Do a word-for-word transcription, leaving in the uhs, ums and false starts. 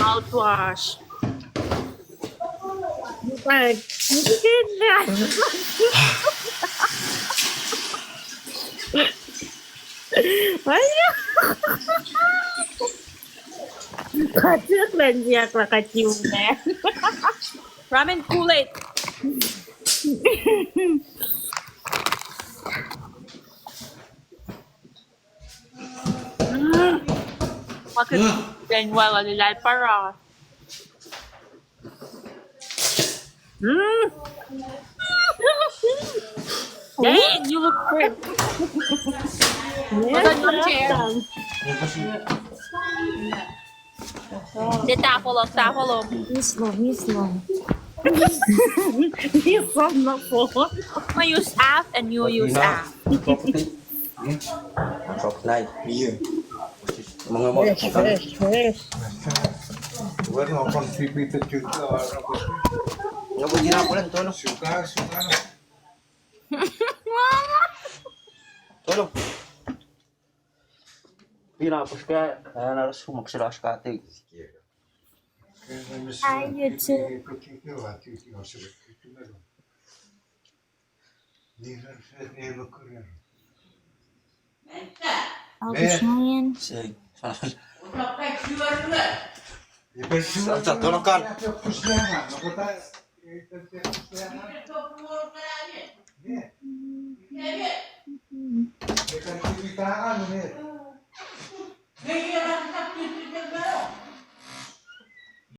Mouthwash. Like, you did that. Katuk lensiak la katiu ne. Ramen Kool-Aid. Mm. Fucking dang wala lilai para. Mm. Dang, you look great. Yes, put on your chair. Welcome. Sit down, follow, sit down, follow. This one, this one. This one, not for. I use half and you use half. Sok nai. Iya. Manga mo. Fresh, fresh, fresh. We're not contributed to the. Nga bo ina polen tolo. Suka, suka. Tolo. Ina puska, ana sumok sila skati. Hi, YouTube. August Ryan. Sei. Sa, sa, tolokal.